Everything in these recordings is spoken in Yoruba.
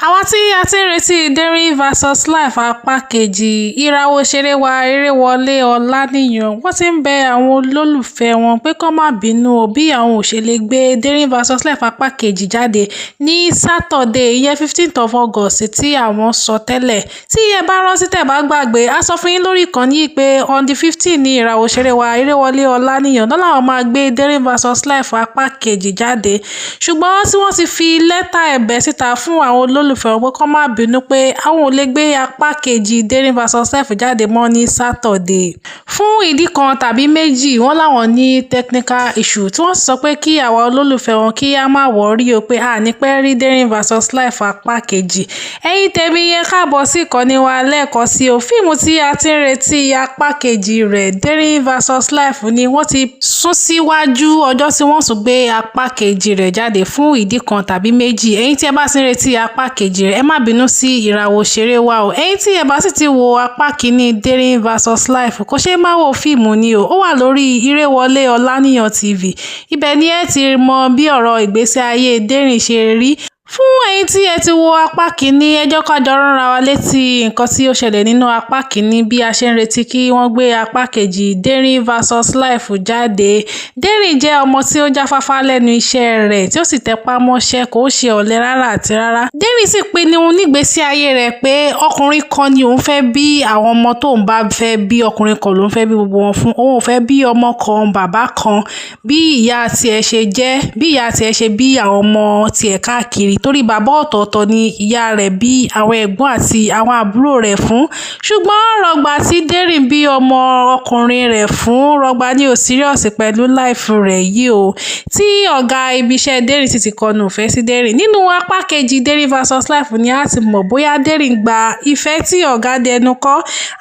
Àwa tí a ti ń retí Daring versus Life apá kejì, ìràwọ̀ òṣèré wa Ìrèwọlé Ọláníyan, wọ́n ti ń bẹ àwọn olólùfẹ́ wọn pé kó má bínú o bí àwọn ò ṣe lè gbé Daring versus Life apá kejì jáde ní Saturday, ìyẹn 15th of August tí àwọn sọ tẹ́lẹ̀. Tí ẹ bá rántí tẹ́ bá gbàgbé, a sọ fún yín lórí ìkànnì yìí pé on the 15 ní ìràwọ̀ òṣèré wa Ìrèwọlé Ọláníyan náà làwọn máa gbé Daring versus Life apá kejì jáde, ṣùgbọ́n tí wọ́n ti fi lẹ́tà ẹ̀bẹ̀ síta fún àwọn olólùfẹ́ wọn pé kó má bínú pé àwọn ò lè gbé apá kejì Daring versus Life jáde mọ́ ní Saturday. Fún ìdí kan tàbí méjì, wọ́n láwọn ní technical issue, tí wọ́n sì sọ pé kí àwa olólùfẹ́ wọn kí á má worry o, pé a ní pẹ́ rí Daring versus Life apá kejì. Ẹ̀yin tèmi, yẹn káàbọ̀ sí ìkànnì wa lẹ́ẹ̀kan sí o. Fíìmù tí a ti ń retí apá kejì rẹ̀, Daring versus Life, ni wọ́n ti sún síwájú ọjọ́ tí wọ́n tún gbé apá kejì rẹ̀ jáde fún ìdí kan tàbí méjì. Ẹ̀yin tí ẹ bá ti ń retí apá kejì rẹ̀, ẹ má bínú sí ìràwọ̀ òṣèré wa o. Ẹ̀yin tí ẹ bá sì ti wo apá kìíní Daring versus Life, kò ṣeé má wo fíìmù ni o. Ó wà lórí Ìrèwọlé Ọláníyan TV. Ibẹ̀ ni ẹ ti mọ bí ọ̀rọ̀ ìgbésí ayé Daring ṣe rí. Fún ẹ̀yin tí ẹ ti wo apá kìíní, ẹ jẹ́ ká jọ ránra wa létí nǹkan tí ó ṣẹlẹ̀ nínú apá kìíní bí a ṣe ń retí kí wọ́n gbé apá kejì Daring versus Life jáde. Daring jẹ́ ọmọ tí ó jáfáfá lẹ́nu iṣẹ́ rẹ̀, tí ó sì tẹpá mọ́ṣẹ́, kò ṣe ọ̀lẹ rárá àti rárá. Daring sì pinnu nígbésí ayé rẹ̀ pé ọkùnrin kan ni òun fẹ́ bí àwọn ọmọ tóun bá fẹ́ bí, ọkùnrin kan lòun fẹ́ bí gbogbo wọn fún. Òun ò fẹ́ bí ọmọ kan bàbá kan bí ìyá tiẹ̀ ṣe jẹ́, bí ìyá tiẹ̀ ṣe bí àwọn ọmọ tiẹ̀ káàkiri, torí bàbá ọ̀tọ̀ọ̀tọ̀ ni ìyá rẹ̀ bí àwọn ẹ̀gbọ́n àti àwọn àbúrò rẹ̀ fún. Ṣùgbọ́n rọgbà tí Daring bí ọmọ ọkùnrin rẹ̀ fún, rọgbà ní ò serious pẹ̀lú life rẹ̀ yìí o, tí ọ̀gá ibiṣẹ́ Daring sì ti kọnu ìfẹ́ sí Daring. Nínú apá kejì Daring versus Life ni a ti mọ̀ bóyá Daring gba ìfẹ́ tí ọ̀gá dẹnu kọ́.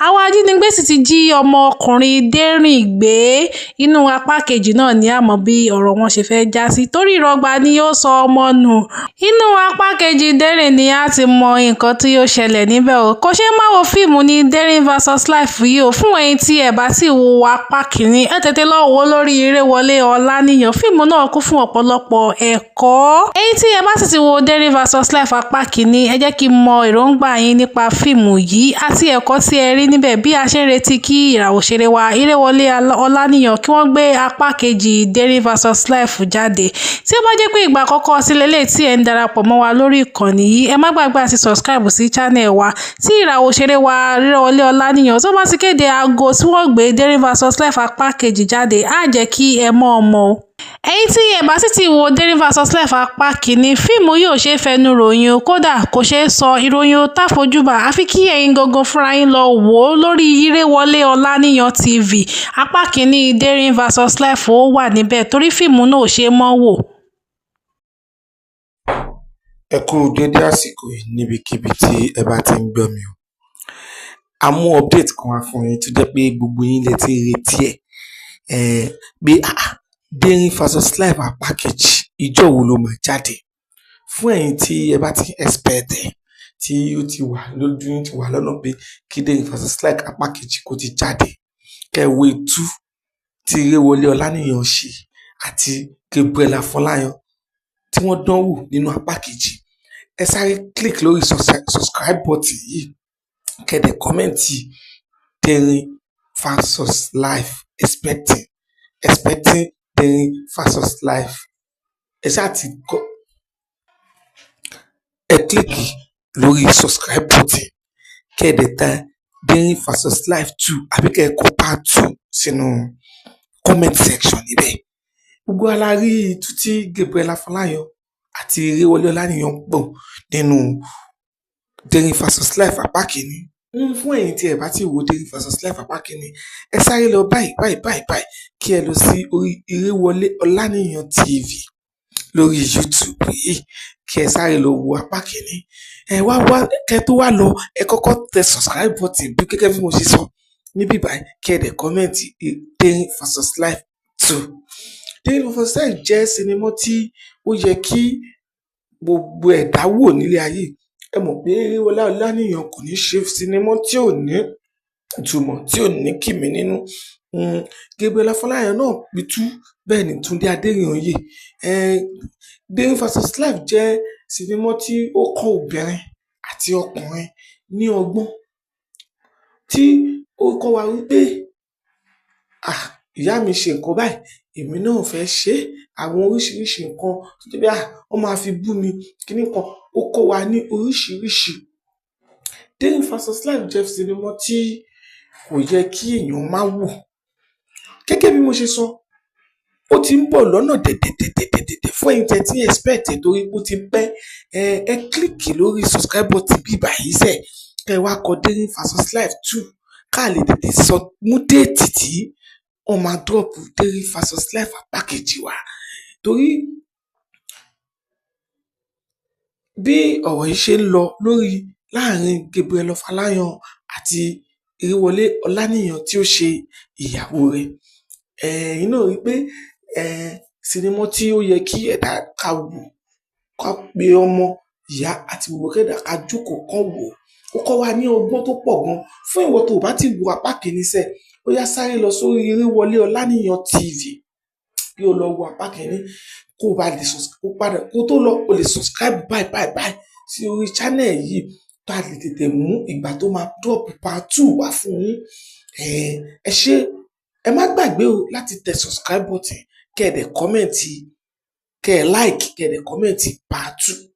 Àwọn ajínigbé sì ti jí ọmọ ọkùnrin Daring gbé. Inú apá kejì náà ni a mọ̀ bí ọ̀rọ̀ wọn ṣe fẹ́ já sí, torí rọgbà ni ó sọ ọmọ nù. Inú apá kejì Daring ni a ti mọ nǹkan tí ó ṣẹlẹ̀ níbẹ̀ o. Kò ṣeé má wo fíìmù ní Daring versus Life yìí o. Fún ẹ̀yin tí ẹ bá sì wo apá kìíní, ẹ tètè lọ wò ó lórí Ìrèwọlé Ọláníyan. Fíìmù náà kún fún ọ̀pọ̀lọpọ̀ ẹ̀kọ́. Ẹ̀yin tí ẹ bá sì ti wo Daring versus Life apá kìíní, ẹ jẹ́ kí n mọ èròǹgbà yín nípa fíìmù yìí àti ẹ̀kọ́ tí ẹ rí níbẹ̀ bí a ṣe ń retí kí ìràwọ̀ òṣèré wa Ìrèwọlé Ọláníyan kí wọ́n gbé apá kejì Daring versus Life jáde. Tí ó bá jẹ́ pé ìgbà àkọ́kọ́ sí lélẹ̀ tí ẹ ń darapọ̀ mọ́ wa lórí ìkànnì yìí, ẹ má gbàgbé àti subscribe sí channel wa. Tí ìràwọ̀ òṣèré wa Ìrèwọlé Ọláníyan tó bá ti kéde aago tí wọ́n gbé Daring versus Life apá kejì jáde, á jẹ́ kí ẹ mọ̀ ọmọ o. Ẹ̀yin tí ẹ bá sì ti wo Daring versus Life apá kìíní, fíìmù yóò ṣe é fẹnu ròyìn o, kódà kò ṣeé sọ, ìròyìn ó táfojúbà, àfi kí ẹ̀yin gangan fúnra yín lọ wò ó lórí Ìrèwọlé Ọláníyan TV. Apá kìíní Daring versus Life ó wà níbẹ̀, torí fíìmù náà ò ṣeé mọ́ wò. Ẹ kú dédé àsìkò yìí níbikíbi tí ẹ bá ti ń gbọ́ mi o. A mú update kan wá fún yín tó jẹ́ pé gbogbo yín lẹ ti ń retí ẹ̀ pé Daring versus Life apá kejì, ìjọ́ wo ló máa jáde? Fún ẹ̀yin tí ẹ bá ti expect ẹ̀, tí ó ti wà lójú yín, ti wà lọ́nà pé kí Daring versus Life apá kejì kó ti jáde, kẹ́ ẹ wo itú tí Ìrèwọlé Ọláníyan ṣe àti Gabriel Afọláyan tí wọ́n dánwò nínú apá kejì, ẹ sáré click lórí subscribe button yìí, kẹ́ ẹ dẹ̀ comment "Daring versus Life expecting, expecting Daring versus Life". Ẹ ṣáà ti kọ, ẹ click lórí subscribe button, kẹ́ ẹ dẹ̀ tẹ "Daring versus Life two" àbí kẹ́ ẹ kọ "part two" sínú comment section níbẹ̀. Gbogbo wa la rí itú tí Gabriel Afọláyan àti Ìrèwọlé Ọláníyan pọ̀ nínú Daring versus Life apá kìíní. Fún ẹ̀yin tí ẹ bá ti wo Daring versus Life apá kìíní, ẹ sáré lọ báyìí báyìí báyìí báyìí, kí ẹ lọ sí orí Ìrèwọlé Ọláníyan TV lórí YouTube yìí, kí ẹ sáré lọ wo apá kìíní. Ẹ wá wá, kẹ́ tó wá lọ, ẹ kọ́kọ́ tẹ subscribe button bí gẹ́gẹ́ bí mo ṣe sọ níbí báyìí, kí ẹ dẹ̀ comment "Daring versus Life two". Daring versus Life jẹ́ sinimá tí ó yẹ kí gbogbo ẹ̀dá wò nílé ayé. Ẹ mọ̀ pé Ìrèwọlé Ọláníyan kò ní ṣe sinimá tí ò ní ìtumọ̀, tí ò ní kìmí nínú. Gabriel Afọláyan náà pitú, bẹ́ẹ̀ ni Túndé Adérìnyè. Daring versus Life jẹ́ sinimá tí ó kọ́ obìnrin. àti ọkùnrin ní ọgbọ́n, tí ó kọ́ wa wípé ah, ìyá mi ṣe nǹkan báyìí, èmi náà fẹ́ ṣe é, àwọn oríṣiríṣi nǹkan tó jẹ́ pé ah, wọ́n máa fi bú mi kíní kan. Ó kọ́ wa ní oríṣiríṣi. Daring vs Life jẹ́ sinimá tí kò yẹ kí èèyàn má wò. Gẹ́gẹ́ bí mo ṣe sọ, ó ti ń bọ̀ lọ́nà dẹ̀dẹ̀dẹ̀dẹ̀dẹ̀ fún ẹ̀yin tẹ́ tí expect ẹ̀, torí ó ti pẹ́. Ẹ click lórí subscribe button bí báyìí sẹ̀, kẹ́ ẹ wá kọ Daring vs Life 2, ká lè tètè sọ mú date tí wọ́n máa drop Daring vs Life apá kejì wá. Torí bí ọ̀rọ̀ yìí ṣe ń lọ lórí láàrin Gabriel Afọláyan àti Eréwọlé Ọláníyan tí ó ṣe ìyàwó rẹ̀, ẹ̀yin náà rí i pé sinimá tí ó yẹ kí ẹ̀dá ká wò, ká pe ọmọ, ìyá àti gbogbo kẹ́dà ká jókòó kán wò ó. Ó kọ́ wa ní ọgbọ́n tó pọ̀ gan. Fún ìwọ tó o bá ti wo apá kìíní sẹ̀, ó yá, sáré lọ sórí Eréwọlé Ọláníyan TV kí o lọ wo apá kìíní, kó o bá lè kó padà. Kó tó lọ, o lè subscribe báyìí báyìí báyìí sí orí channel yìí, tá a lè tètè mú ìgbà tó máa drop part 2 wá fún yín. Ẹ ṣé, ẹ má gbàgbé o láti tẹ subscribe button, kẹ́ ẹ dẹ̀ comment, kẹ́ ẹ like, kẹ́ ẹ dẹ̀ comment part 2.